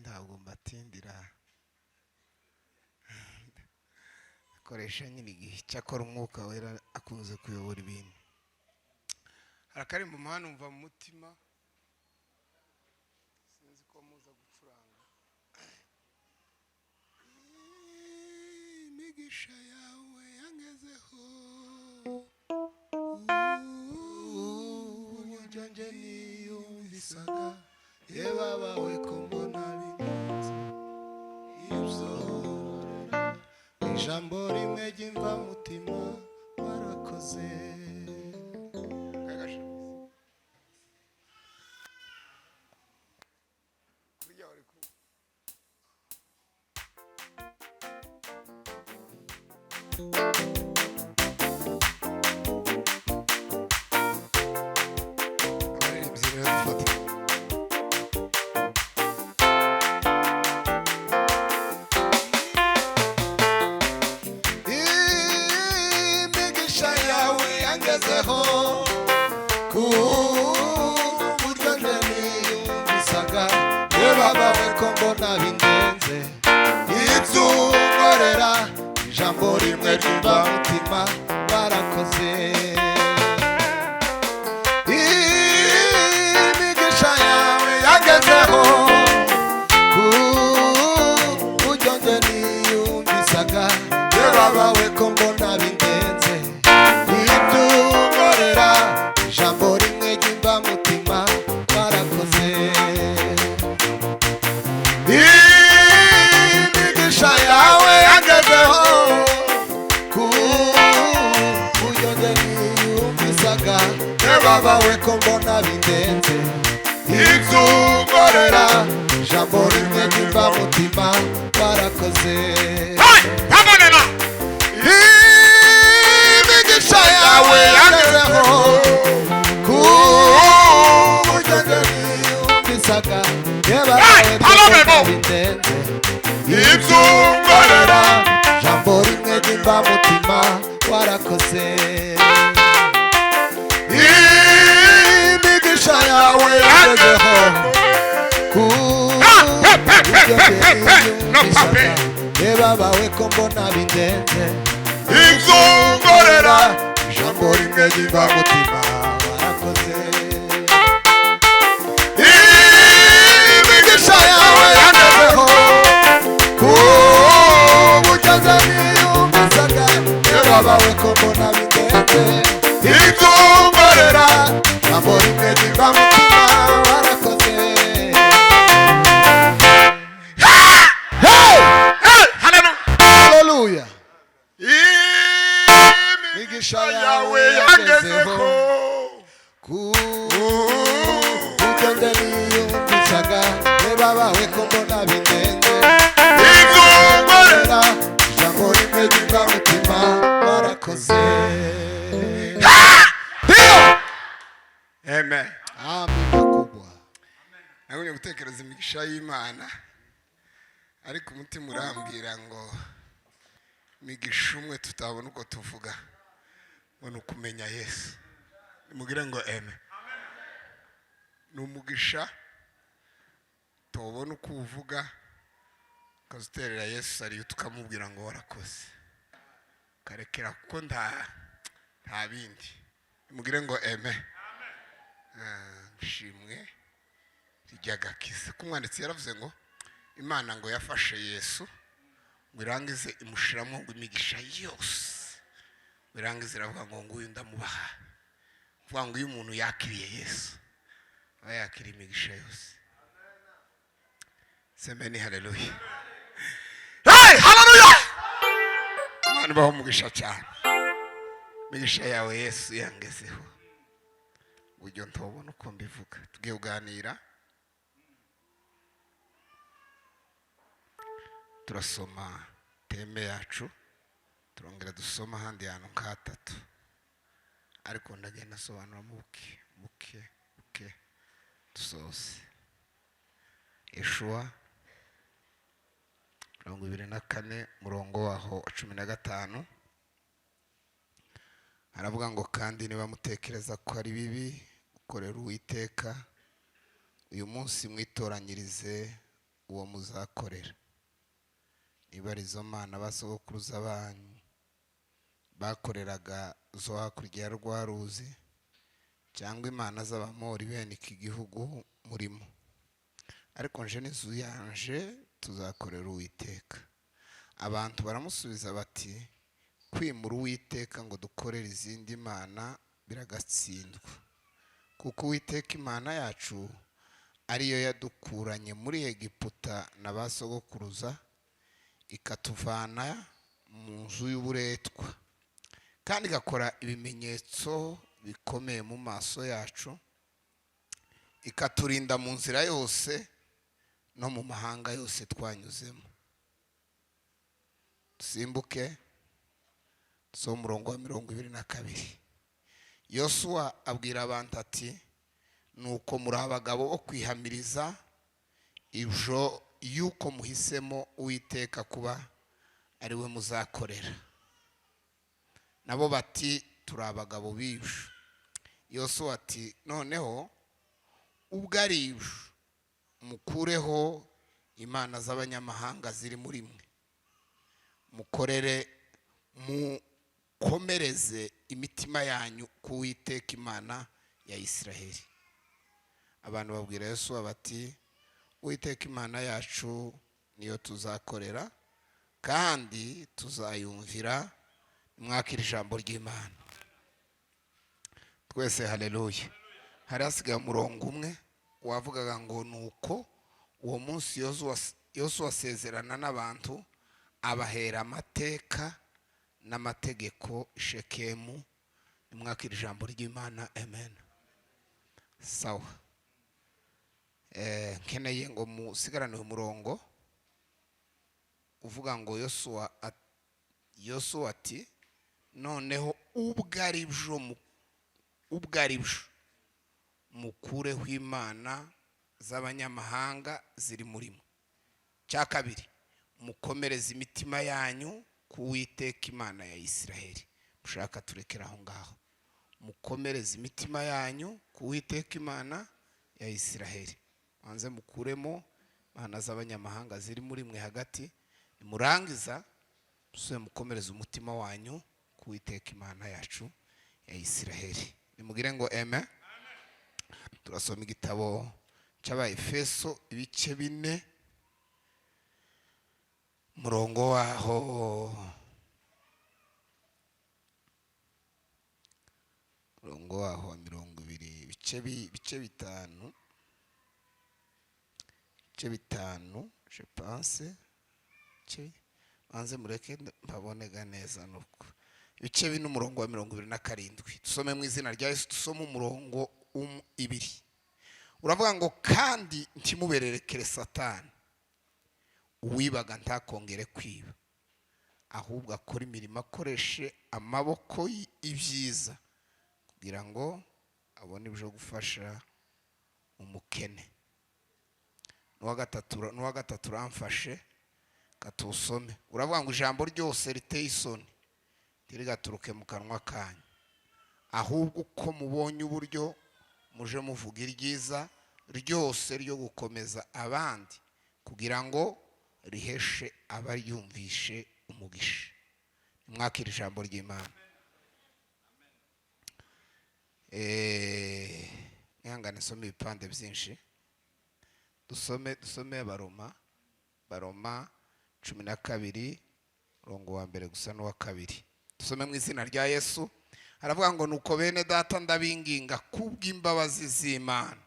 Ntabwo mbatindira, koresha nyine igihe. Cyakora Umwuka Wera akunze kuyobora ibintu. Hari akari mu muhanda umva mu mutima, sinzi ko muza gucuranga. Imigisha yawe yangezeho, uburyo nje niyumvisaga, yebabawe ko mbona bigenze ibyo ijambo rimwe ry'imvamutima warakoze. Abaririmbyi rero dufata. Imigisha yawe yangezeho, ku buryo nje niyumvisaga, yebabawe ko mbona bindenze ibyo unkorera, ijambo rimwe ry'imvamutima warakoze. Imigisha yawe yangezeho, ku buryo nje niyumvisaga, yebabawe ko mbona bindenze ibyo unkorera, ijambo rimwe ry'imvamutima warakoze. Imigisha yawe yangezeho, ku buryo nje niyumvisaga, yebabawe ko mbona bindenze ibyo unkorera, ijambo rimwe ry'imvamutima warakoze. Imigisha yawe yangezeho, ku buryo nje niyumvisaga, yebabawe ko mbona bindenze ibyo unkorera, ijambo rimwe ry'imvamutima warakoze. Imigisha yawe yangezeho, ku buryo nje niyumvisaga, yebabawe ko mbona bindenze ibyo unkorera, ijambo rimwe ry'imvamutima warakoze. Imigisha yawe yangezeho, ku buryo nje niyumvisaga, yebabawe ko mbona bindenze ibyo unkorera, ijambo rimwe ry'imvamutima warakoze. Hey! Haleluya! Imigisha yawe yangezeho, ku buryo nje niyumvisaga, yebabawe ko mbona bindenze ibyo unkorera, ijambo rimwe ry'imvamutima warakoze. Ndio! Amen. Amina kubwa. Nagumye gutekereza imigisha y'Imana, ariko umutima urambwira ngo imigisha umwe tutabona uko tuvuga ngo ni ukumenya Yesu. Nimugire ngo amen. Ni umugisha tubona uko uvuga, ukazuterera Yesu ariyo tukamubwira ngo warakoze, ukarekera kuko nta bindi. Nimugire ngo amen. Nshimwe ry'agakiza. Ko umwanditsi yaravuze ngo Imana ngo yafashe Yesu ngo irangize imushiramo ngo imigisha yose, ngo irangize iravuga ngo nguyu ndamubaha. Kuvuga ngo iyo umuntu yakiriye Yesu aba yakiriye imigisha yose. Semeni haleluya. Hey, haleluya! Imana ibahe umugisha cyane. Imigisha yawe Yesu yangezeho, uburyo ntobona uko mbivuga. Tugiye kuganira, turasoma teme yacu, turongera dusoma ahandi hantu nk'hatatu, ariko ndagenda asobanuramo buke buke buke dusoze. Yeshuwa 24 murongo waho wa 15 aravuga ngo kandi niba mutekereza ko ari bibi gukorera Uwiteka, uyu munsi mwitoranyirize uwo muzakorera. Niba ari izo mana ba sogokuruza banyu bakoreraga zo hakurya ya rwa ruzi, cyangwa imana z'Abamori bene iki gihugu murimo, ariko nje n'inzu yanje tuzakorera Uwiteka. Abantu baramusubiza bati kwimura Uwiteka ngo dukorere izindi mana biragatsindwa, kuko Uwiteka Imana yacu ariyo yadukuranye muri Egiputa na ba sogokuruza, ikatuvana mu nzu y'uburetwa, kandi igakora ibimenyetso bikomeye mu maso yacu, ikaturinda mu nzira yose no mu mahanga yose twanyuzemo. Dusimbuke so umurongo wa 22. Yosuwa abwira abantu ati nuko muri abagabo bo kwihamiriza ibyo yuko muhisemo Uwiteka kuba ari we muzakorera. Nabo bati turi abagabo b'ibyo. Yosuwa ati noneho ubwo ari ibyo, mukureho imana z'abanyamahanga ziri muri mwe, mukorere, mukomereze imitima yanyu ku Uwiteka Imana ya Isiraheli. Abantu babwira Yosuwa bati Uwiteka Imana yacu niyo tuzakorera kandi tuzayumvira. Mwakira ijambo ry'Imana twese, haleluya. Hari hasigaye umurongo umwe wavugaga ngo nuko uwo munsi Yosuwa asezerana n'abantu, abahera amateka n'amategeko Shekemu. Mwakira ijambo ry'Imana, amen. Sawa, nkeneye ngo musigarane umurongo uvuga ngo Yosuwa ati noneho ubwo ari byo mukureho imana z'abanyamahanga ziri muri mwe. Cya kabiri, mukomereze imitima yanyu ku Uwiteka Imana ya Isiraheli. Mushaka turekera aho ngaho. Mukomereze imitima yanyu ku Uwiteka Imana ya Isiraheli. Banze mukuremo imana z'abanyamahanga ziri muri mwe hagati, nimurangiza musubire mukomereze umutima wanyu ku Uwiteka Imana yacu ya Isiraheli. Nimugire ngo amen. Turasoma igitabo cy'Abaefeso ibice 4, murongo waho, murongo waho wa 20, ibice 5, ibice 5 je pense, banze mureke mbabonega neza nuko ibice 4 umurongo wa 27. Dusome mu izina rya Yesu, dusome umurongo 2. Uravuga ngo kandi ntimubererekere Satani, uwibaga ntakongere kwiba, ahubwo akora imirimo akoreshe amaboko ibyiza, kugira ngo abone ibyo gufasha umukene. N'uwa gatatu uramfashe katusome. Uravuga ngo ijambo ryose riteye isoni ntirigaturuke mu kanwa kanyu, ahubwo uko mubonye uburyo muje muvuga iryiza ryose ryo gukomeza abandi, kugira ngo riheshe abaryumvishe umugisha. Mwakira ijambo ry'Imana. Mwihangane nsome ibipande byinshi. Dusome Baroma 12 murongo wa 1 gusa n'uwa 2. Dusome mu izina rya Yesu. Aravuga ngo nuko bene data ndabinginga kubw'imbabazi z'Imana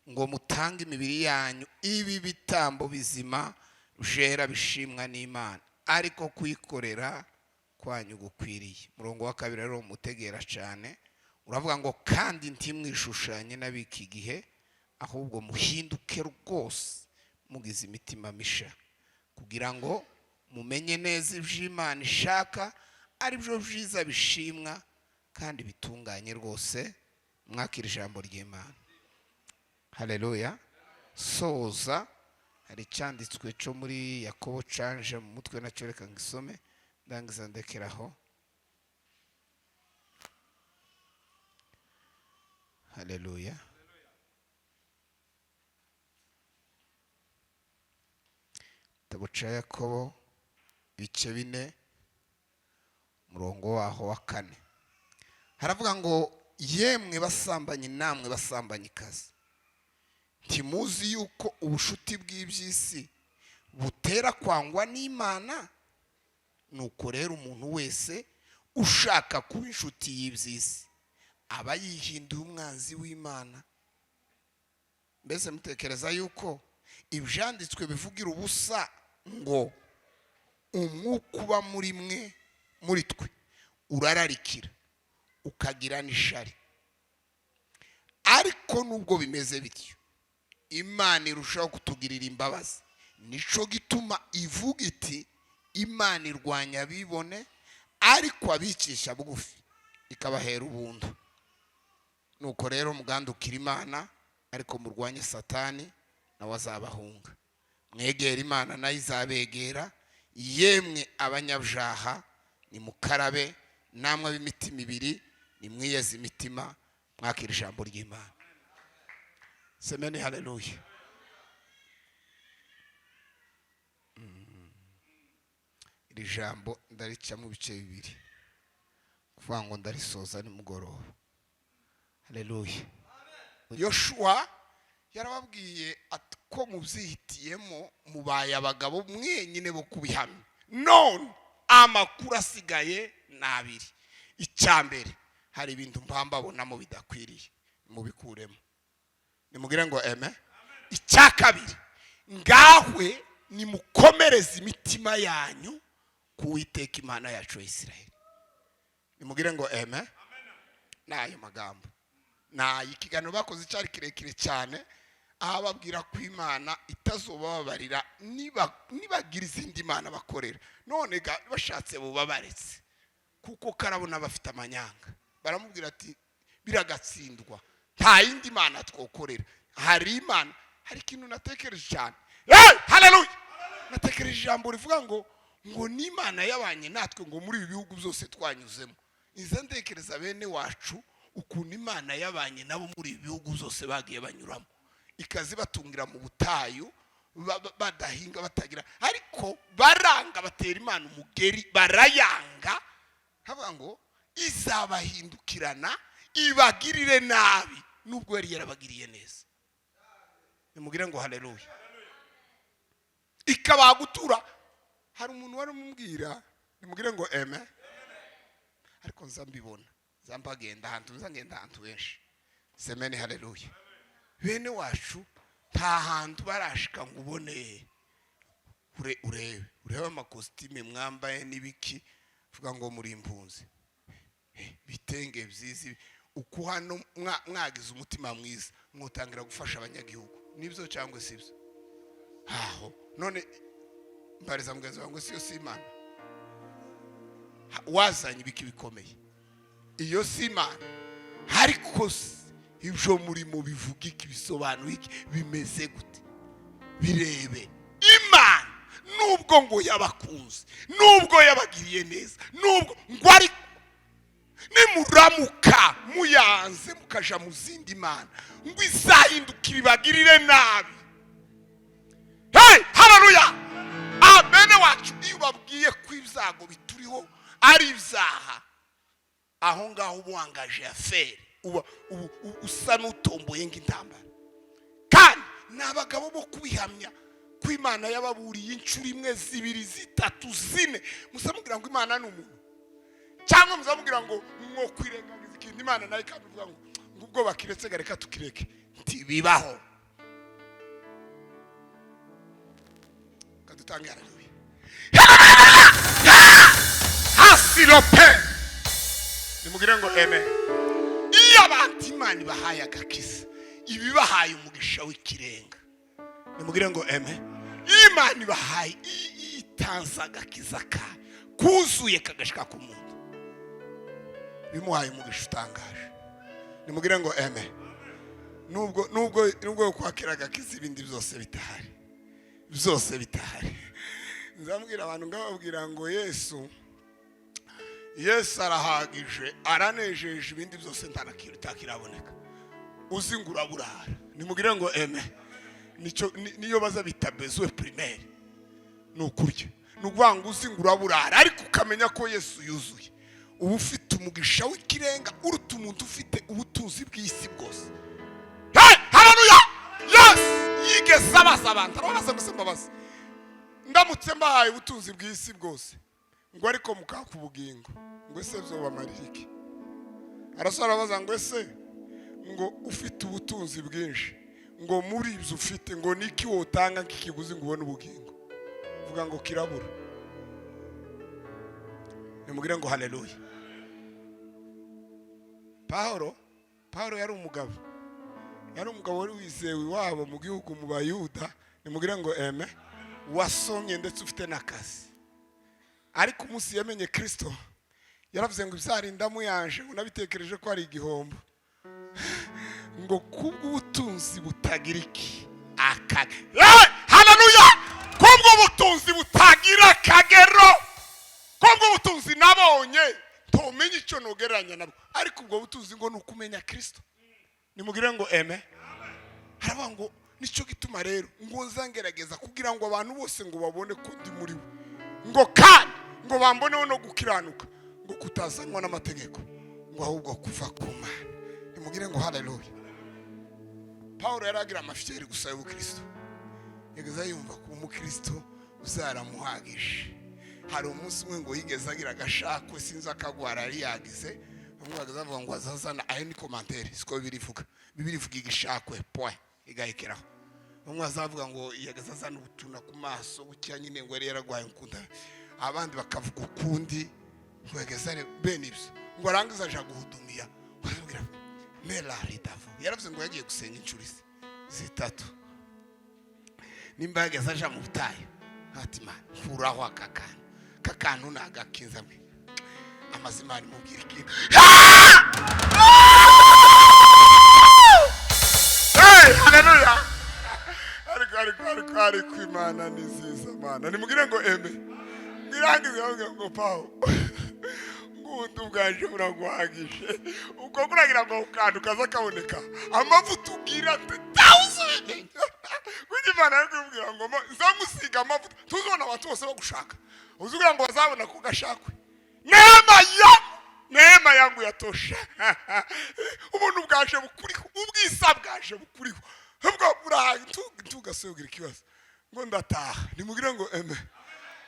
ngo mutange imibiri yanyu ibi bitambo bizima byera bishimwa n'Imana, ariko kuyikorera kwanyu gukwiriye. Murongo wa 2 rero mutegera cyane, uravuga ngo kandi ntimwishushanye n'abiki gihe, ahubwo muhinduke rwose mugize imitima misha, kugira ngo mumenye neza iby'Imana ishaka, ari byo byiza bishimwa kandi bitunganye rwose. Mwakira ijambo ry'Imana, haleluya. Soza hari icyanditswe cyo muri Yakobo canje mu mutwe, nacyo reka ngisome ndangiza ndekeraho. Haleluya. Igitabo cya Yakobo ibice 4, umurongo waho wa 4, haravuga ngo: "Yemwe basambanyi namwe basambanyikazi, ntimuzi yuko ubushuti bw'iby'isi butera kwangwa n'Imana? Nuko rero umuntu wese ushaka kuba inshuti y'iby'isi aba yihinduye umwanzi w'Imana. Mbese mutekereza yuko ibyanditswe bivugira ubusa ngo umwuka uba muri mwe, muri twe, urararikira ukagira n'ishari? Ariko nubwo bimeze bityo, Imana irushaho kutugirira imbabazi. Nico gituma ivuga iti: 'Imana irwanya abibone, ariko abicisha bugufi ikabahera ubuntu.' Nuko rero mugandukira Imana, ariko murwanye Satani, nawe azabahunga. Mwegera Imana, nayo izabegera. Yemwe abanyabyaha, nimukarabe, namwe ab'imitima ibiri, nimwiyeze imitima." Mwakira ijambo ry'Imana. Semeni haleluya. Iri jambo ndaricamo ibice bibiri, kuvuga ngo ndarisoza nimugoroba. Haleluya. Yoshuwa yarababwiye ati: "Ko mubyihitiyemo, mubaye abagabo mwenyine bo kubihamya. None amakuru asigaye ni abiri. Icya mbere, hari ibintu mpambabonamo bidakwiriye, mubikuremo." Nimugire ngo eme. "Icya kabiri, ngahwe nimukomereze imitima yanyu ku Uwiteka Imana yacu ya Isiraheli." Nimugire ngo eme. N'ayo magambo nayo ikiganiro bakoze cyari kirekire cyane, aho ababwira ko Imana itazobababarira nibagira izindi mana bakorera. None bashatse bubabaretse, kuko karabona bafite amanyanga. Baramubwira ati: "Biragatsindwa, nta yindi mana twokorera, hari Imana." Hari ikintu natekereje cyane. Haleluya! Natekereje ijambo rivuga ngo n'Imana yabanye natwe ngo muri ibi bihugu byose twanyuzemo. Iza ntekereza bene wacu, ukuntu Imana yabanye nabo muri ibi bihugu byose bagiye banyuramo, ikazibatungira mu butayu, badahinga, batagira, ariko baranga, batera Imana umugeri, barayanga. Havuga ngo izabahindukirana ibagirire nabi, nubwo yari yarabagiriye neza. Nimugire ngo haleluya. Ikabaha gutura. Hari umuntu wari umubwira, nimugire ngo eme. Ariko nza mbibona, nza mbagenda ahantu, nza ngenda ahantu henshi. Semeni haleluya. Bene wacu nta hantu barashika ngo ubone urebe amakositime mwambaye n'ibiki, vuga ngo muri impunzi, bitenge byiza. Uko hano mwagize umutima mwiza, mwotangira gufasha abanyagihugu, nibyo cyangwa si byo? Aho none mbariza mugenzi wawe ngo siyo si Imana wazanye ibiki bikomeye? Iyo si Imana? Ariko ibyo murimo bivuga iki? Bisobanuye iki? Bimeze gute? Birebe Imana, nubwo ngo yabakunze, nubwo yabagiriye neza, nubwo ngo, ariko nimuramuka muyanze mukaja mu zindi mana, ngo izahindukira ibagirire nabi. Hey, haleluya! Abene wacu, iyo ubabwiye ko ibyago bituriho ari ibyaha, aho ngaho uba wangaje affaire, uba usa n'utomboye nk'intambara. Kandi ni abagabo bo kubihamya ko Imana yababuriye inshuro imwe, zibiri, zitatu, zine. Musamubwira ngo Imana ni umuntu, cyangwa muzamubwira ngo mwo kwirengagiza ikintu, Imana nayo ikabivuga ngo ubwo bakiretse, reka tukireke. Ntibibaho. Kadutange haleluya. Hasirope. Nimugire ngo eme. Iyo abantu Imana ibahaye agakiza, ibibahaye umugisha w'ikirenga. Nimugire ngo eme. Iyo Imana ibahaye, itanze agakiza kayo kuzuye kagashika ku muntu, bimuhaye umugisha utangaje. Nimugire ngo eme. Nubwo kwakira agakiza ibindi byose bitahari, byose bitahari. Nzambwira abantu, ngababwira ngo Yesu arahagije, aranejeje, ibindi byose ntakiraboneka. Uzi ngo uraburara. Nimugire ngo eme. Niyo baza bita besoin primaire. Ni ukurya, ni ukuvuga ngo uzi ngo uraburara, ariko ukamenya ko Yesu yuzuye, uba ufite umugisha w'ikirenga uruta umuntu ufite ubutunzi bw'isi bwose. Hey, haleluya! Yes, yigeze abaza abantu, arababaza ngo: "Se mbabaza, ndamutse mbahaye ubutunzi bw'isi bwose, ngo ariko mukaka ubugingo, ngo ese byobamarira iki?" Arasara arabaza ngo: "Ese ngo ufite ubutunzi bwinshi, ngo muri ibyo ufite, ngo niki wotanga nk'ikiguzi ngo ubone ubugingo?" Vuga ngo kirabura. Nimubwire ngo haleluya. Pawulo yari umugabo wari wizewe iwabo mu gihugu, mu Bayuda. Nimubwire ngo eme. Wasomye ndetse ufite n'akazi, ariko umunsi yamenye Kirisito yaravuze ngo ibyarindamu yanje unabitekereje ko ari igihombo, ngo kubw'ubutunzi butagira iki akagero. Haleluya! Kubw'ubutunzi butagira akagero, kubw'ubutunzi nabonye ntumenye icyo nugereranya nabwo, ariko ubwo butunzi ngo ni ukumenya Kirisito. Nimugire ngo eme. Haravuga ngo nicyo gituma rero ngo nza ngerageza kugira ngo abantu bose ngo babone ko ndi muri we, ngo kandi ngo bamboneho no gukiranuka ngo kutazanwa n'amategeko, ngo ahubwo kuva ku Mana. Nimugire ngo haleluya. Paul yari agira amafiyeri gusa y'ubukristo, yageze yumva ko umukristo uzaramuhagije. Hari umunsi umwe ngo yigeze agira agashakwe, sinzi akagwara yari yagize, bamwe bageze bavuga ngo azazana ayo ni commentaire, siko Bibiliya ivuga. Bibiliya ivuga igishakwe, point, igahekeraho. Bamwe bazavuga ngo yageze azana ubutuna ku maso bucya nyine, ngo yari yararwaye ukunda, abandi bakavuga ukundi, ngo yageze ari bene ibyo, ngo arangize aja guhudumiya, baramubwira merari davo. Yaravuze ngo yagiye gusenga inshuro zitatu, nimba yageze aja mu butayu, ati: "Mana, nkuraho aka kantu, aka kantu ni agakinza mwe." Amaze Imana imubwira ikintu. Hey, haleluya! Ariko Imana ni nziza. Mana, nimubwire ngo eme. Nirangize bavuga ngo: "Pawo, ngundi ubwaje buraguhagije." Ubwo kuragira ngo kantu kaza kaboneka, amavuta ubwira tawuzubimenya, kuko Imana yo kubwira ngo nzamusiga amavuta, tuzibona abantu bose bagushaka, uzugira ngo bazabona ko gashakwe. Neema yangu, neema yangu yatosha. Ubuntu bwaje bukuriho, ubwiza bwaje bukuriho, ubwo burahaye ntugasubira ikibazo ngo ndataha. Nimubwire ngo eme.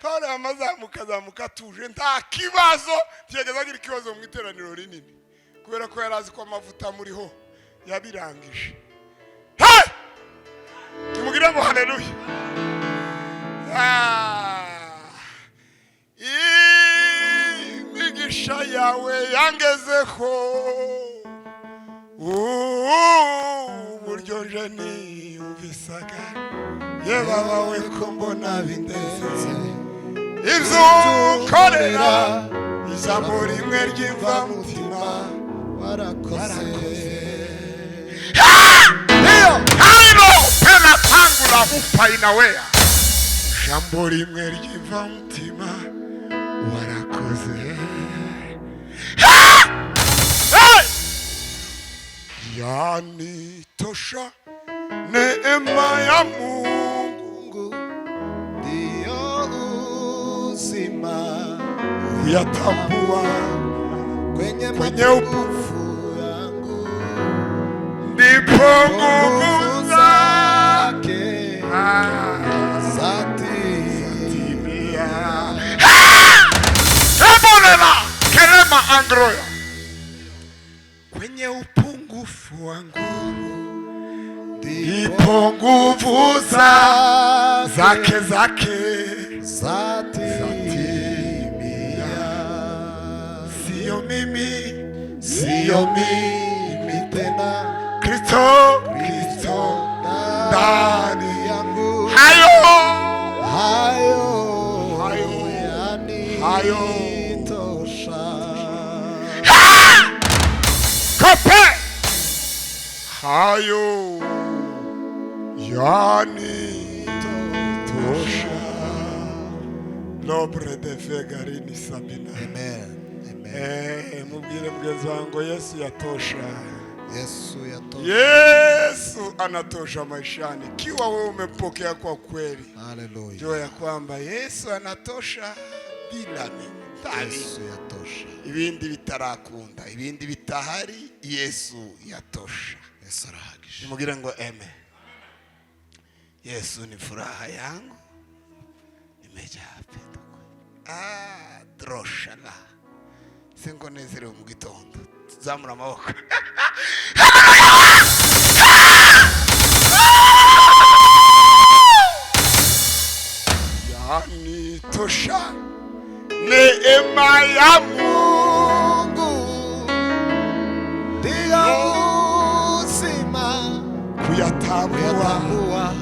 Paul yamazamuka azamuka atuje, nta kibazo, ntiyageze agira ikibazo mu iteraniro rinini, kubera ko yari azi ko amavuta amuriho yabirangije. Hey! Nimubwire ngo haleluya. Ah! Imigisha yawe yangezeho uburyo nje niyumvisaga, ye baba we, ko mbona bindenze. Ibyo ukorera, ijambo rimwe ry'imvamutima: Warakoze. Haino pena tangula upainawea, ijambo rimwe ry'imvamutima: warakoze. Hey! Yanitosha neema ya Mungu. Mungu ndiyo uzima, Uyatambua kwenye kwenye mapungufu yangu ndipo nguvu nguvu zake zake zatimia. Ebolela kerema angroya, kwenye upungufu wangu ndipo nguvu zake zatimia. Sio mimi, Sio mimi tena, Kristo, Kristo ndani yangu. Hayo hayo Hayo. Hayo. yanitosha. Kope hayo yanitosha. Lobre de vegarini sabina. Amen. Amen. Mubwire mugenzi wawe ngo Yesu yatosha. Yesu yatosha. Yesu anatosha maishani. Kiwa wewe umempokea kwa kweli, Haleluya. jua ya kwamba Yesu anatosha bila mimi. Tabi. Yesu yatosha. Ibindi bitarakunda, ibindi bitahari, Yesu yatosha. Yesu arahagije. Nimubwire ngo eme. Yesu ni furaha yangu, nimejaa pendo kweli. Ah, droshala singo nezerewe mu gitondo. Zamura amaboko. Yanitosha neema ya Mungu ndiyo uzima, kuyatambua kuyatambua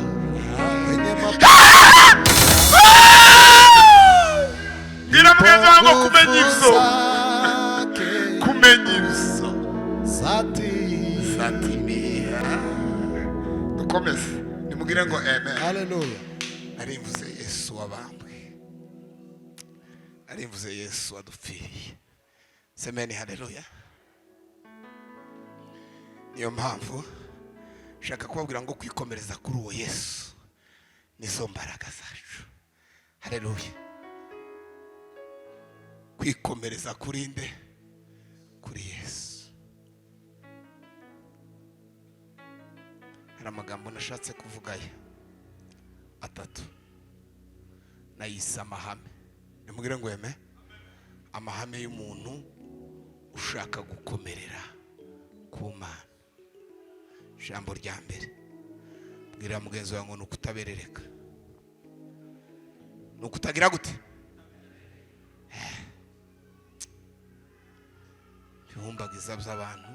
kwenye Bwira mugenzi wawe ngo kumenya mapungufu ibyo, zake kumenya ibyo zatimia. Zatimia. Dukomeze, nimubwire ngo amen. Haleluya. Narimvuze Yesu wabambwe, narimvuze Yesu wadupfiriye. Semeni haleluya. Niyo mpamvu nshaka kubabwira ngo kwikomereza kuri uwo Yesu nizo mbaraga zacu. Haleluya. Kwikomereza kuri nde? Kuri Yesu. Hari amagambo nashatse kuvugayo atatu, nayise amahame. Nimubwire ngo eme. Amahame y'umuntu ushaka gukomerera ku Mana. Ijambo rya mbere, bwira mugenzi wawe ngo ni ukutaberereka. Ni ukutagira gute? Ibihumbagiza by'abantu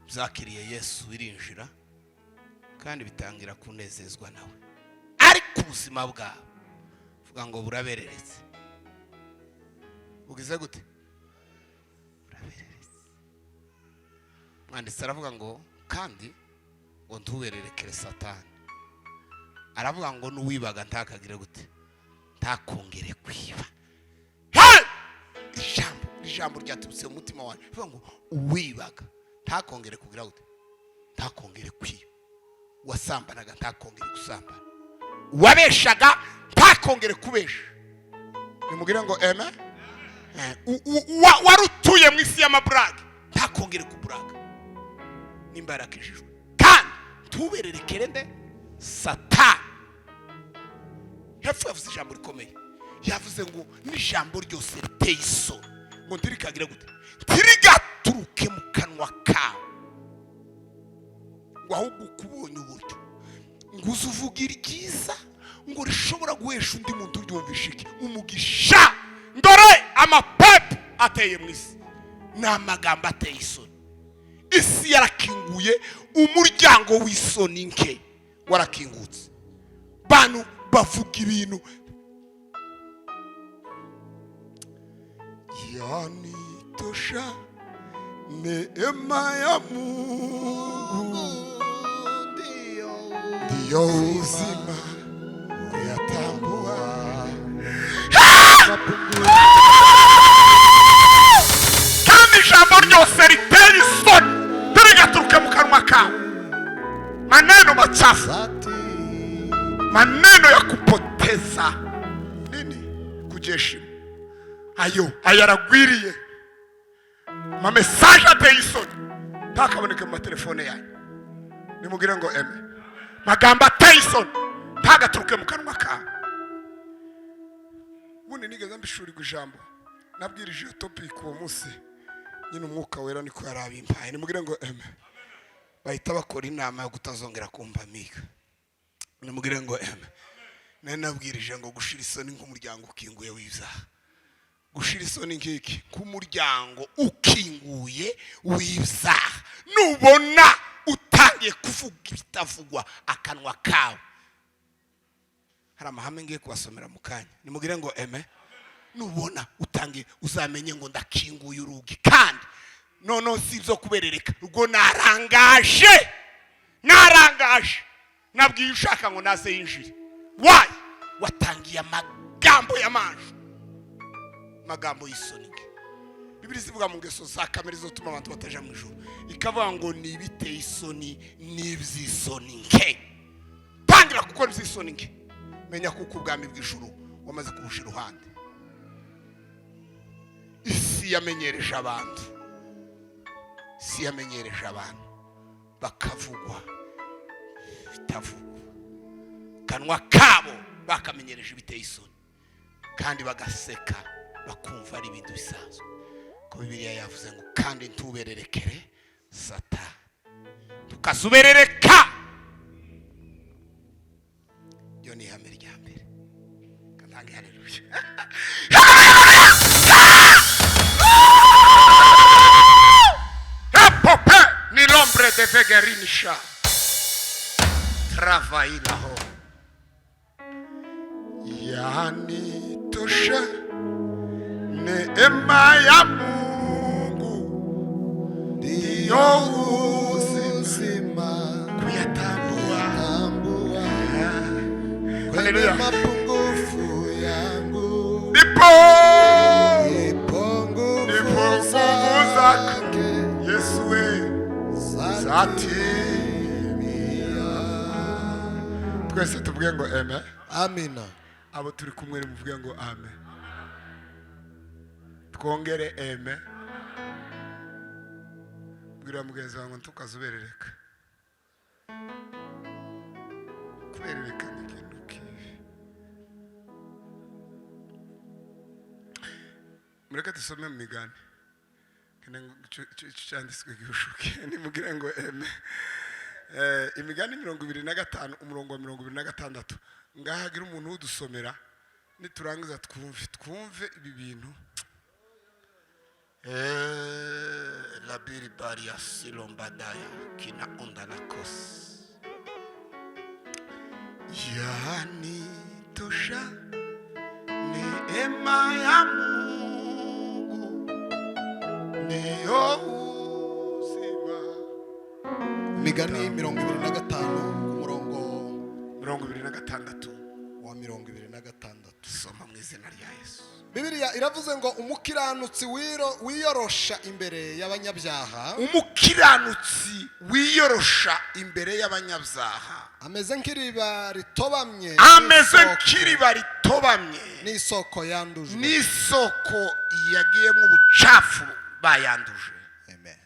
byakiriye Yesu birinjira kandi bitangira kunezezwa nawe, ariko ubuzima bwabo vuga ngo burabereretse. Bugize gute? Burabereretse. Mwanditsi aravuga ngo kandi ngo ntubererekere Satani. Aravuga ngo n'uwibaga ntakagire gute? Ntakongere kwiba. Hey! Ijambo ryaturutse mu mutima wanjye, rivuga ngo uwibaga ntakongere kugira gute? Ntakongere kwiba. Wasambanaga ntakongere gusambana, uwabeshaga ntakongere kubesha. Nimubwire ngo amen. Wari utuye mu isi y'amaburage ntakongere kuburaga nimba yarakijijwe. Kandi ntubererekere nde? Satani. Hepfo yavuze ijambo rikomeye, yavuze ngo n'ijambo ryose riteye isoni ngo ntirikagire gute? Ntirigaturuke mu kanwa kawe, ngo ahubwo ukubonye uburyo ngo uze uvuge iryiza, ngo rishobora guhesha undi muntu uryumvisha iki? Umugisha. Ndore amapepu ateye mu isi ni amagambo ateye isoni. Isi yarakinguye umuryango w'isoni nke, warakingutse. Bantu bavuga ibintu yanitosha neema ya Mungu ndiyo uzima kuyatambua. Kandi ijambo ryose riteye isoni ntirigaturuke mu kanwa kawe. Maneno machafu, maneno ya kupoteza nini? Kujiheshimu. Ayo ayaragwiriye. Mamesaje ateye isoni ntakaboneke mu matelefone yanyu. Nimubwire ngo eme. Magambo ateye isoni ntagaturuke mu kanwa kawe. Ubundi nigeze mbishurirwa ijambo, nabwirije iyo topic uwo munsi nyine, umwuka wera niko yarabimpaye. Nimubwire ngo eme. Bahita bakora inama yo kutazongera kumva miga. Nimubwire ngo eme. Nari nabwirije ngo gushira isoni nk'umuryango ukinguye w'ibyaha. Gushira isoni nk'iki? Nk'umuryango ukinguye w'ibyaha. Nubona utangiye kuvuga ibitavugwa akanwa kawe, hari amahame ngiye kubasomera mu kanya. Nimubwire ngo eme. Nubona utangiye, uzamenye ngo ndakinguye urugi, kandi noneho si ibyo kuberereka, ubwo narangaje, narangaje, nabwiye ushaka ngo naze yinjire. Wayi watangiye amagambo y'amanju, amagambo y'isoni nke. Bibiliya ivuga mu ngeso za kamere zotuma abantu bataja mu ijuru, ikavuga ngo ni ibiteye isoni n'iby'isoni nke. Tangira gukora iby'isoni nke, menya kuko ubwami bw'ijuru wamaze kubusha iruhande. Isi yamenyereje abantu, isi yamenyereje abantu bakavugwa bitavugwa, kanwa kabo bakamenyereje ibiteye isoni, kandi bagaseka, bakumva ari ibintu bisanzwe. Ko Bibiliya yavuze ngo kandi ntubererekere Satani, tukazuberereka. Iyo ni ihame rya mbere. Katange haleluya. Epope ni l'ombre de vegerinisha travailaho yanitosha neema ya Mungu ndiyo uzima kuyatambua Tambua kwenye Haleluya. mapungufu yangu, Ndipo ipo ndipo nguvu nguvu zako zake Yesu we zatimia. Twese tuvuge ngo amen. Amina. Abo turi kumwe muvuge ngo amen. Twongere amen. Bwira mugenzi wawe ngo ntukazuberereka. Kuberereka ni ikintu kibi. Mureke dusome mu migani. Kene ngo ico cyanditswe gihushuke, nimubwire ngo amen. Imigani 25, umurongo wa 26. Ngaha hagira umuntu udusomera, niturangiza twumve ibi bintu. Labiri baria silombadaya kina onda la kos yani tosha neema ya Mungu ndiyo uzima. Imigani 25 ku murongo 26. wa 26. Soma mu izina rya Yesu. Bibiliya iravuze ngo umukiranutsi wiyorosha imbere y'abanyabyaha, Umukiranutsi wiyorosha imbere y'abanyabyaha ameze nk'iriba ritobamye, ameze n'isoko- nk'iriba ritobamye n'isoko yandujwe, n'isoko yagiyemo ubucafu bayanduje. Amen.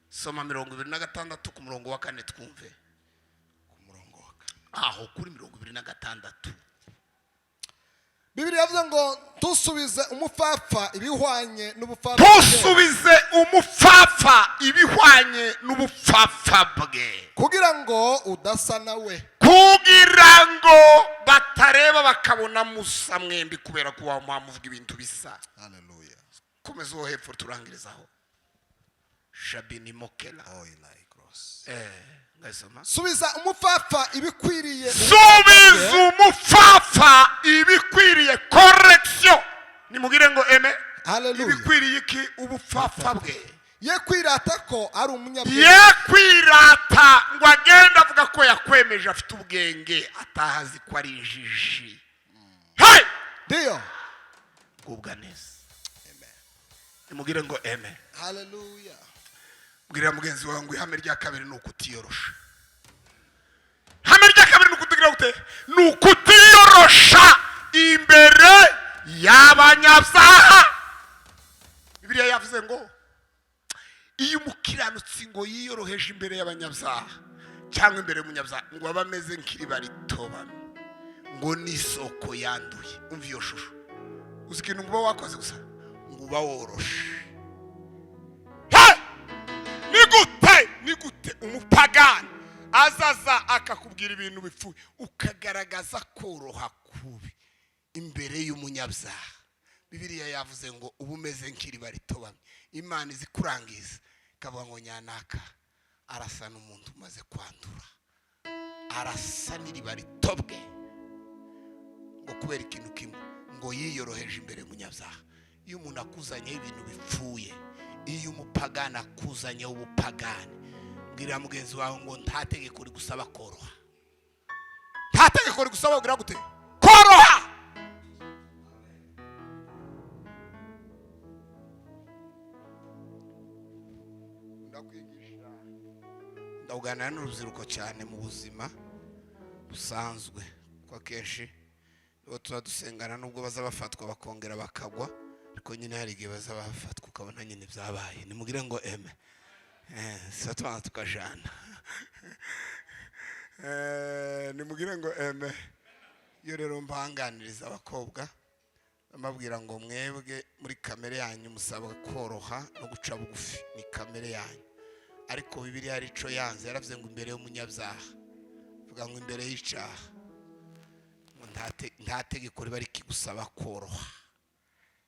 Soma 26 ku murongo wa 4 twumve. Ku murongo wa 4. Aho kuri 26. Bibiliya yavuze ngo tusubize umupfapfa ibihwanye n'ubupfapfa bwe, Tusubize umupfapfa ibihwanye n'ubupfapfa bwe, kugira ngo udasa nawe, kugira ngo batareba bakabona musa mwembi, kubera ko wamuvuga ibintu bisa. Haleluya. Komeza uwo hepfo turangirizaho. Shabini mokela. Oilai cross. Ngasoma. Subiza umupfapfa ibikwiriye, Subiza umupfapfa ibikwiriye, correction. Nimugire ngo eme. Haleluya. Ibikwiriye iki? Ubupfapfa bwe. Ye kwirata ko ari umunyabwenge, Ye kwirata ngo agende avuga ko yakwemeje afite ubwenge, atahazi ko ari injiji. Hey! Ndiyo. Gubwa neza. Nimugire ngo eme. Haleluya. Bwira mugenzi wawe ngo ihame rya kabiri ni ukutiyorosha. Ihame rya kabiri ni ukutigira gute? Ni ukutiyorosha imbere y'abanyabyaha. Bibiliya yavuze ngo iyo umukiranutsi ngo yiyoroheje imbere y'abanyabyaha cyangwa imbere y'umunyabyaha, ngo aba ameze nk'iriba ritobamye, ngo n'isoko yanduye. Umva iyo shusho. Uzi ikintu ngo uba wakoze gusa? Ngo uba woroshe. Hey! Ni gute umupagani azaza akakubwira ibintu bipfuye, ukagaragaza koroha kubi imbere y'umunyabyaha? Bibiliya yavuze ngo uba umeze nk'iriba ritobamye. Imana izi kurangiza ikavuga ngo nyanaka arasa n'umuntu umaze kwandura, arasa n'iriba ritobwe, ngo kubera ikintu kimwe, ngo yiyoroheje imbere y'umunyabyaha. Iyo umuntu akuzanyeho ibintu bipfuye, iyo umupagani akuzanyeho ubupagani, bwira mugenzi wawe ngo nta tegeko rigusaba koroha. Nta tegeko rigusaba kugira gute? Koroha. Ndakuganira n'urubyiruko cyane mu buzima busanzwe, kuko akenshi nibo tuba dusengana, nubwo baza bafatwa bakongera bakagwa, ariko nyine hari igihe baza bafatwa ukabona nyine byabaye. Nimugire ngo eme tuba tubanza tukajana. Nimugire ngo eme. Iyo rero mbanganiriza abakobwa, mbabwira ngo mwebwe muri kamere yanyu musabwa koroha no guca bugufi, ni kamere yanyu. Ariko Bibiliya hari ico yanze, yaravuze ngo imbere y'umunyabyaha, vuga ngo imbere y'icyaha, ngo nta tegeko riba rikigusaba koroha.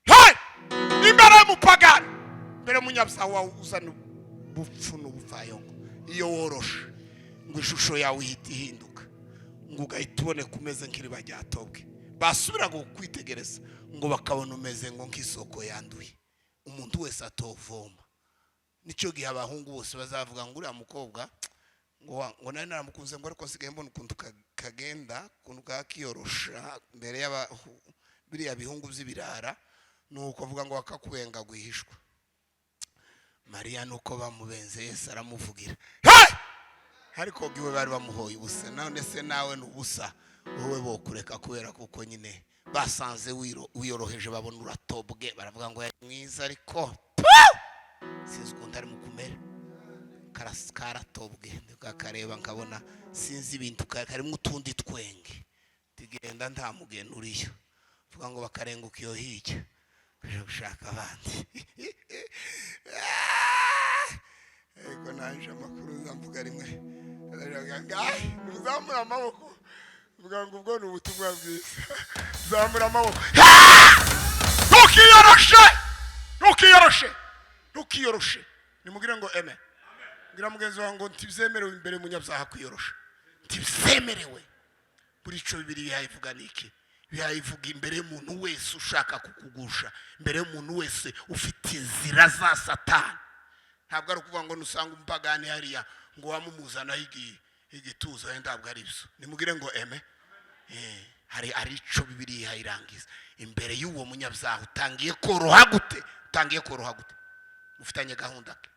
Hey! Imbere y'umupagani, imbere y'umunyabyaha wawe uzana ubupfu n'ubupfayongo, iyo woroshe ngo ishusho yawe ihita ihinduka, ngo ugahita uboneka umeze nk'iriba ryatobwe. Basubira kwitegereza ngo bakabona umeze ngo nk'isoko yanduye umuntu wese atovoma. Nicyo gihe abahungu bose bazavuga ngo uriya mukobwa ngo nari naramukunze, ngo ariko nsigaye mbona ukuntu kagenda, ukuntu kakiyorosha imbere y'aba biriya bihungu by'ibirara. Nuko avuga ngo bakakubenga rwihishwa. Mariya nuko bamubenze, Yesu aramuvugira. Hey! Ariko iwe bari bamuhoye ubusa. None se nawe ni ubusa, wowe bokureka kubera kuko nyine basanze wiyoroheje, babona uratobwe, baravuga ngo yari mwiza, ariko sinzi ukuntu ari mu kumera. Karatobwe, ndakareba nkabona sinzi ibintu, karimo utundi twenge tugenda, nta mugeni uriyo. Vuga ngo bakarenguka iyo hirya kaja gushaka abandi. Ariko naje amakuru nzamvuga rimwe, uzamura amaboko, vuga ngo ubwo ni ubutumwa bwiza. Zamura amaboko. Ntukiyoroshe, ntukiyoroshe, ntukiyoroshe. Nimubwire ngo eme. Mbwira mugenzi wawe ngo ntibyemerewe imbere y'umunyabyaha kwiyorosha, ntibyemerewe. Buri cyo Bibiliya bihayivuga ni iki? Bihayivuga imbere y'umuntu wese ushaka kukugusha, imbere y'umuntu wese ufite inzira za Satani. Ntabwo ari ukuvuga ngo nusanga umupagani hariya ngo wamumuzanaho igituza, wenda ntabwo ari byo. Nimubwire ngo eme. Hari ico Bibiliya irangiza imbere y'uwo munyabyaha. Utangiye koroha gute? Utangiye koroha gute? Mufitanye gahunda ke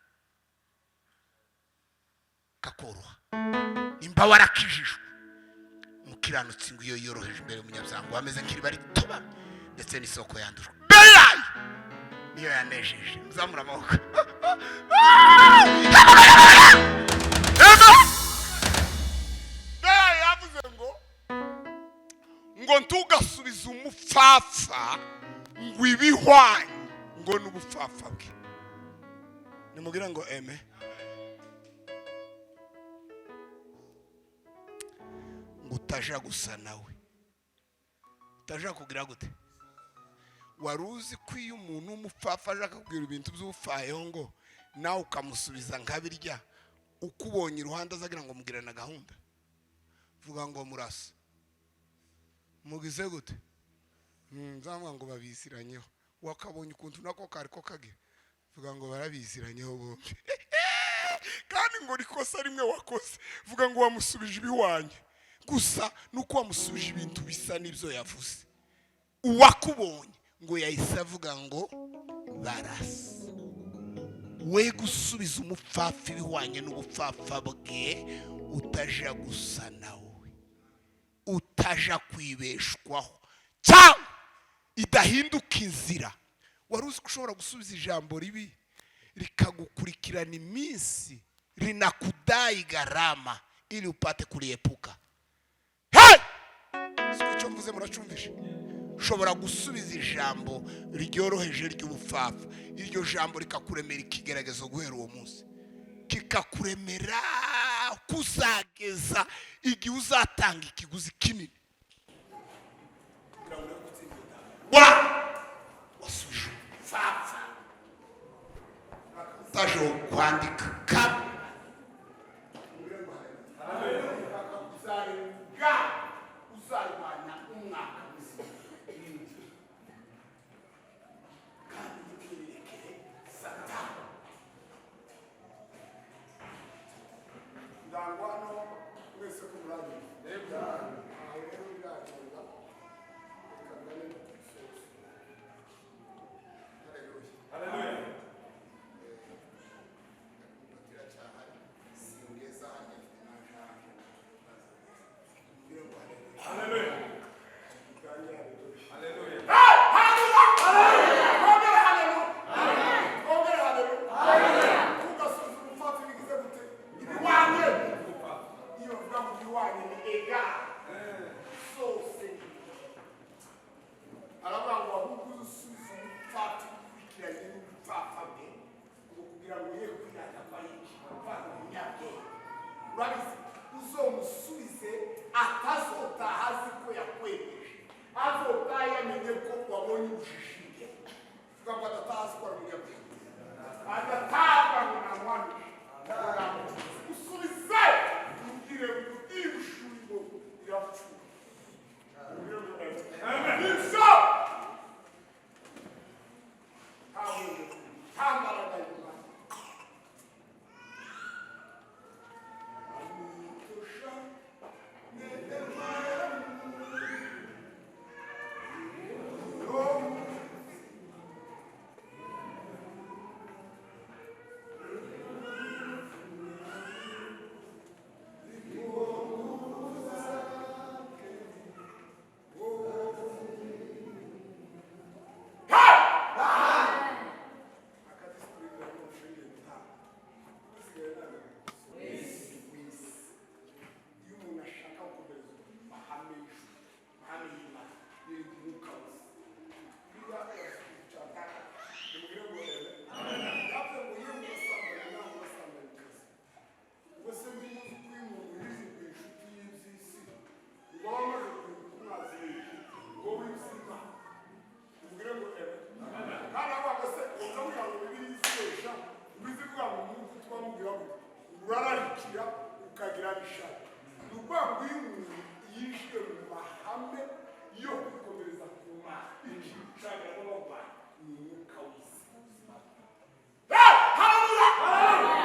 kakoroha nimba warakijijwe. Umukiranutsi ngo iyo yoroheje imbere y'umunyabyaha ngo ameze nk'iriba ritobamye ndetse n'isoko yandujwe. Beyayi niyo yanejeje. Muzamura amaboko. Beyayi yavuze ngo ntugasubize umupfapfa ngo ibihwanye ngo n'ubupfapfa bwe. Nimubwire ngo eme. Ngo utaja gusa nawe, utaja kugira gute? Wari uzi ko iyo umuntu w'umupfapfa aje akakubwira ibintu by'ubupfayongo, nawe ukamusubiza nkabirya, ukubonye iruhande azagira ngo mugirana gahunda? Vuga ngo murasa mugize gute? Nzavuga ngo babiziranyeho. Wakabonye ukuntu nako kari ko kagira, vuga ngo barabiziranyeho bombi. Kandi ngo rikosa rimwe wakoze, vuga ngo wamusubije ibihwanye gusa nuko wamusubije ibintu bisa n'ibyo yavuze. Uwakubonye ngo yahise avuga ngo barasa. We gusubiza umupfapfa ibihwanye n'ubupfapfa bwe, utaja gusa nawe, utaja kwibeshwaho cyangwa idahinduka inzira. Wari uzi ko ushobora gusubiza ijambo ribi rikagukurikirana iminsi, rinakudai gharama ili upate kuliepuka? Hey! Siko icyo mvuze muracumvishe? Ushobora gusubiza ijambo ryoroheje ry'ubupfapfa, iryo jambo rikakuremera ikigeragezo guhera uwo munsi, kikakuremera kuzageza igihe uzatanga ikiguzi kinini. Wasubije ubupfapfa, utaje kwandika uzarwanya umwaka muzima, kandi ntiwirekere Satani. Ndangwa hano mwese ko murabizi. Aho rero biragenda, reka ngane no ku musozo. Haleluya. Haleluya. Singeza. Atazotaha azi ko yakwemeje, azotaha yamenye ko wabonye ubujiji bwe. Vuga ngo adataha azi ko ari umunyabwenge, adataha ngo namwanuje. Usubize ubwire ngo ibushubo irapfuye. Ibyo nta muntu, nta mbaraga y'Imana. Iyo umuntu ashaka gukomereza amahame y'ijuru, amahame y'Imana, yirinda umwuka wose. Niba nimubwire ngo yavuze ngo yewe urasambanya nawe urasambanyikazi, ubwo se ndimuzi ko iyo umuntu yizinguye inshuti y'iby'isi ngo aba amaze guhinduka umwanzi w'iki ngo w'iby'Imana. Nimubwire ngo kandi avuga ngo se ukavuga ngo Bibiliya izibesha, ubizi ivuga ngo umwuka utuma mubwira ngo urararikira ukagira n'ishari. Ni ukuvuga ngo iyo umuntu yinjiye mu mahame yo kwikomereza ku Mana, ikintu cyane ni umwuka w'isi. Haleluya!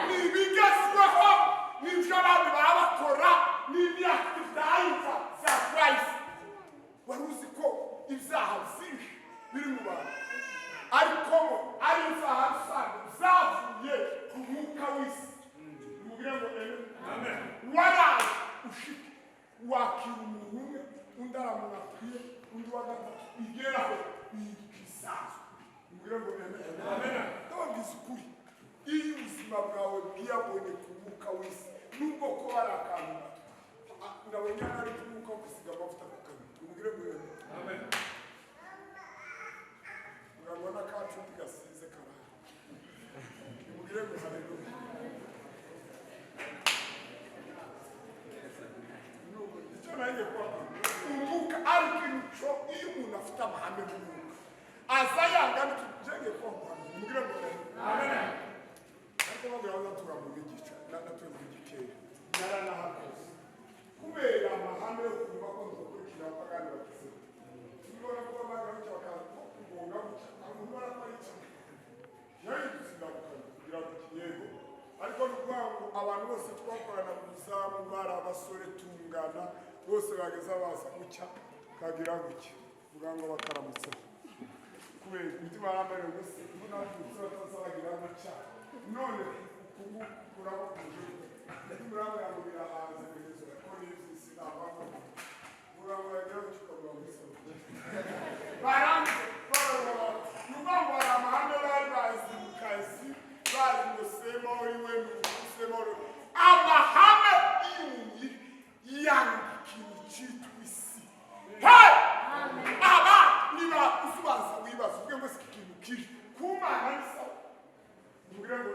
Ni ibigezweho, n'ibyo abandi baba bakora, n'imyaka idahita za Christ. Wari uzi ko ibyaha byinshi biri mu bantu, ariko mo ari ibyaha rusange byavuye ku mwuka w'isi? Nimubwire ngo amen. Waraje ushike wakira umuntu umwe, undi aramwakwiye, undi wa gatatu, bigeraho bihinduka isanzwe. Nimubwire ngo amen. Ndababwiza ukuri, iyo ubuzima bwawe bwiyabonye ku mwuka w'isi, nubwo ko hari akantu gato nabonye ari umwuka wo kwisiga amavuta ku kanwa. Nimubwire ngo amen. Urabona kacuti gasize karahari. Nimubwire ngo haleluya. Icyo nanjye kubabwira, umwuka ariko imico, iyo umuntu afite amahame y'umwuka aza yanga n'utugenge kubabwira. Nimubwire ngo amen. Ariko babwira ngo natura mu gica, natuye mu gikera, naranahakoze kubera amahame yo kumva ko nzokurikira abapagani bakizeho. Nibona ko bamaze gutya bakaza ko kugonga gutya, ntabwo ubona ko ari kimwe yarindutse kugira ngo yego. Ariko ni ukuvuga ngo abantu bose twakorana mu izamu bari abasore tungana, bose bageza baza gutya kagira gutya, vuga ngo bakaramutseho kubera imitima yarambaye ngo se mbona abatutsi batazabagira gutya, none uku nguku kurabakuje, imitima yarambaye ngo birahanze kugeza ko n'iby'isi ntabamo muraburagira gutya ukavuga ngo isi baranze bararora. Ni ukuvuga ngo hari amahame bari bazi mu kazi, bazi ngo sema uri we sema uri amahame. Iyo umuntu yanga ikintu cyitwa isi, hey! Aba niba usubaza wibaza uvuge ngo si ikintu kiri ku Mana ni sawa. Nimubwire ngo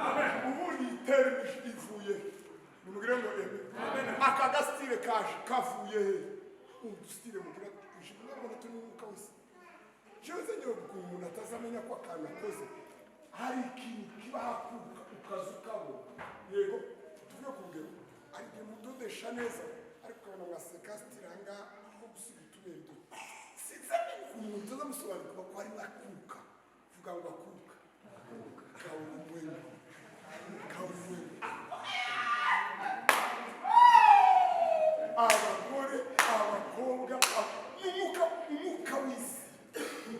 amen. Ubundi iterme ivuye he? Nimubwire ngo amen. Aka gasitire kaje kavuye he? Udusitire mugira ijambo turi umwuka wese. Jewe ngira ukuntu umuntu atazamenya ko akantu akoze hari ikintu kiba hakuka ukaza ukabona. Yego, tuvuge ku rugero, hari igihe mudodesha neza ariko ukabona mwaseka sitire ahangaha aho gusiga utubere duto. Sinzamenya ukuntu umuntu atazamusobanukirwa ko harimo akuka. Vuga ngo akuka kawulimwengu, kawulimwengu. Abagore, abakobwa, umwuka, umwuka w'isi.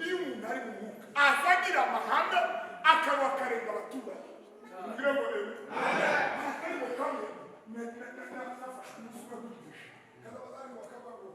Iyo umuntu ari mu mwuka aza agira amahame akaba akarenga abaturanyi. Mubwire ngo amen. Akarimo kamwe nafashe umunsi umwe kwigisha kaza bazari bakavuga ngo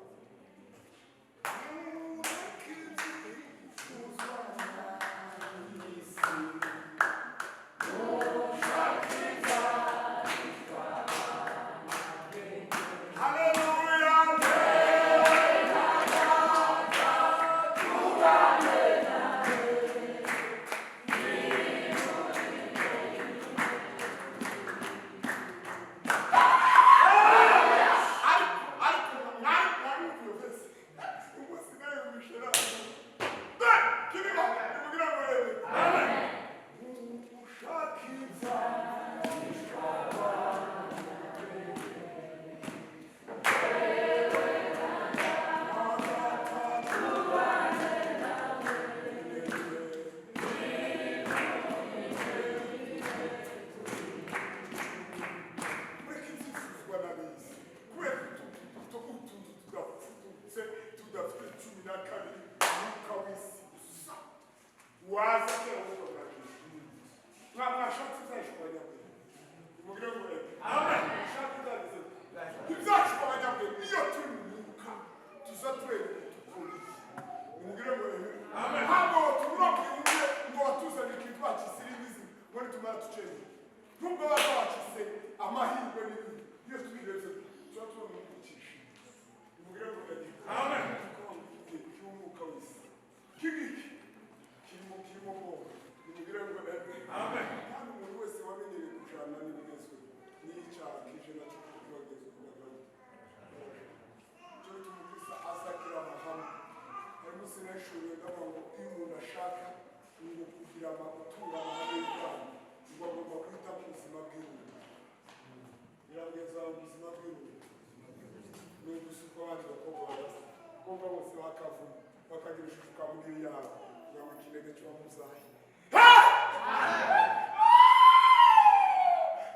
Abakobwa bose bakavuma bakagira ishusho ukamubwira iyawe ngo ikinege cy'uwamuzaye.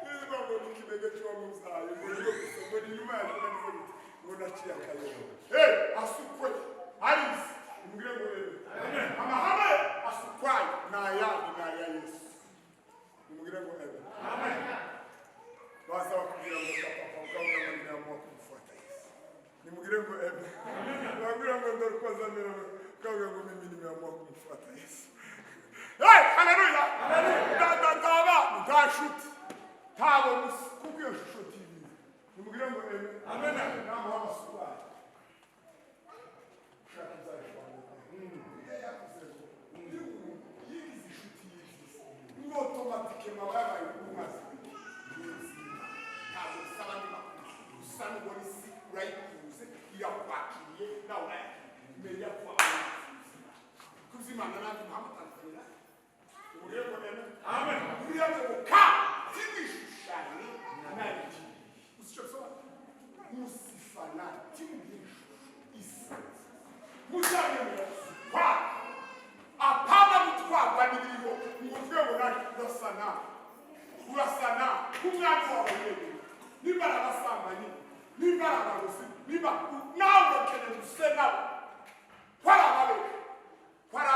Niba ngo ni ikinege cy'uwamuzaye, ngo ni gusa ngo ni nyuma yaje nanize gute ngo naciye akayobo. Hey, asukwe arizi umubwire ngo amen. Amahame asukwayo ni ayandi, ni aya Yesu. Umubwire ngo amen. Baza bakubwira ngo papa, ukabona ngo nimeamua kumfuata Yesu. Nimubwire ngo amen. Bakubwira ngo ndore uko azamera, ukabwira ngo mimi nimeamua kumfuata Yesu. Hey, haleluya! Nta nta nta nshuti ntabo musi kuko iyo shusho tibizi. Nimubwire ngo amen. Namuha amasukari ushaka uzayishobora. Bibiliya yavuze ngo iyo umuntu yigize inshuti y'ibyiza ngo automatiquement aba yabaye umwanzi w'ubuzima. Ntabwo bisaba andi makuru, gusa nubona isi urayikunze, irakwakiriye, nawe urayakiriye, menya ko wabaye umwanzi w'ubuzima kuzimana n'andi mahame atandukanye nayo. Umubwire ngo amen. Bibiliya yavuze ngo ka tiwishushanye nayo, uzi icyo bisobanura? Musifanane, timugire ishusho isa, muzamemera gusukwa, apana gutwarwa n'ibiriho ngo uvuge ngo nawe urasa nawe, urasa nawe nk'umwami wawe wenyine. Nimba ari abasambanyi, nimba ari abarozi, nimba nawe urakeneye use nabo ko ari ababeshi, ko ari